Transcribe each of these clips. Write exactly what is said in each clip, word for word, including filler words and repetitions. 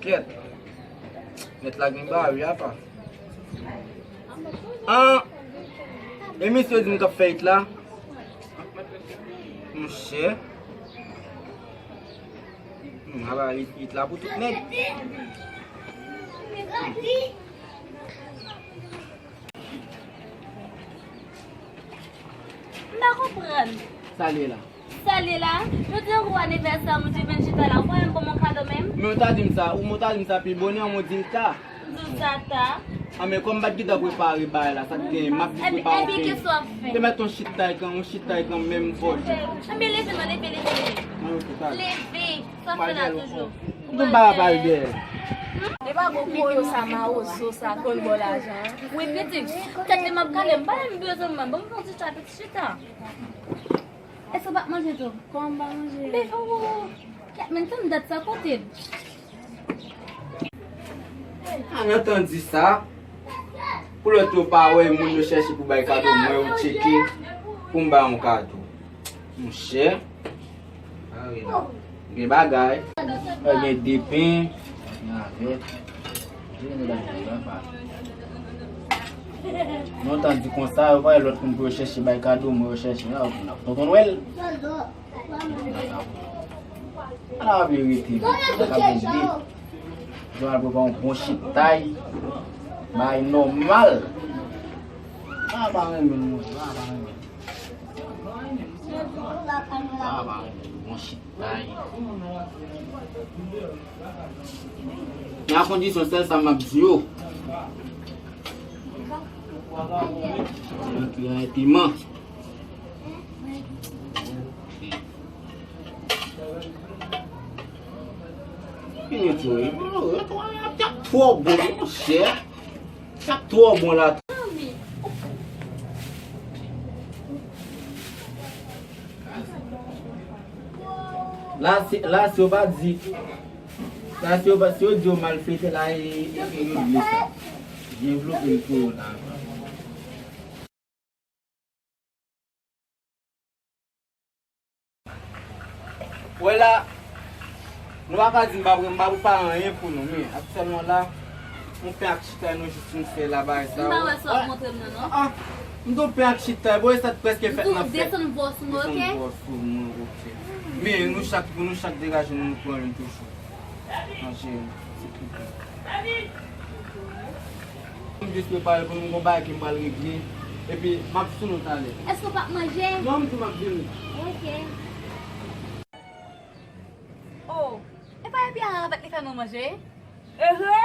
Kèt. Nèt la gen bagay wi apa. An, e misye di m k ap fè it la. Monchè. Hmm, aba it, it la pou tout nèg. M pa konprann. Sa l ye la? Sa l ye la? Jodi a kou anivèsè m, ou di vin chita la, ou pa menm ban m yon kado menm? Men w ta di m sa, ou ta di m sa pi bonè, ou di l ta. M di w sa ta. A men kòm m pa t gentan prepare bagay la, sa k genyen, m ap vin prepare yon peyi. Te mèt yon chita ekan, yon chita ekan menm fò. Anben leve non, leve, leve, leve. Leve, sa fè la toujou. M tou m pa pral dèyè. E pa gwo koyo sa mawozo sa konn ba w lajan an? Wi pitit, tèt li m ap kale, m pa menm bezwen mwen, ban m fè yon ti chita, pitit chita. Èske w p ap manje tou? Kòman m pa manje? Men, oh, oh, oh. Kèt, men tann dat sa kote l? A, n ap tann di sa. Pou lòt yo pa wè moun yo chèche pou bay kado, mwen yo tcheke pou m bay yon kado. Monchè. Gen bagay. Gen de pen, navèt. Lontan di konsa, yo pa wè lòt moun pou yo chèche bay kado, mwen yo chèche la, yo vin ap tonton Nwèl. Ala verite, sa ka vin vit. Jounal pou pran yon bon chitay, bay nòmal. A pa renmen l, mwen, a pa renmen l. A pa renmen l, bon chitay. Nan kondisyon sèl sa m ap di yo. Piman. Fini tou wi. Sa twò bon, monchè. Sa twò bon la. La, si, la, si yo pa di, la, si yo pa, si yo di yo malfektè, la, e, e, e, yo bliye sa. Byen vlope l pou yo la. Wè la, nou pa ka di m pa pre-, m pa prepare anyen pou nou, men aktyèlman la, yon pen ak chita nou jis fin fè la bagay sa. M pa wè sa w ap montre m nan, non. Ah, ah. M di w pen ak chita, bon, e sa t prèske fèt nan fèt. M di w desann vwa sou mwen, oke? Desann vwa sou mwen, oke. Men nou chak, pou nou chak degaje nou, nou pran youn toujou. Manje, se pito. M jis prepare pou nou gon bagay ke m pral regle. Epi, m ap sou nou talè. Èske w p ap manje? Non, m di m ap vini. Oke. Oh, e pa epi a ravèt li fè nou manje? Ehe!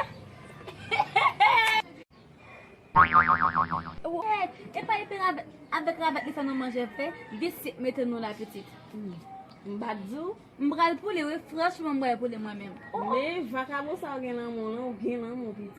Wèt, e pa epi ravèt, avèk ravèt li fè nou manje fè, vise mete nou la pitit. M pa t di w? M pral pou li wi, franchman m pral pou li mwen menm. Oh! Men vakabon sa w gen nan men w lan, ou gen nan men w pitit.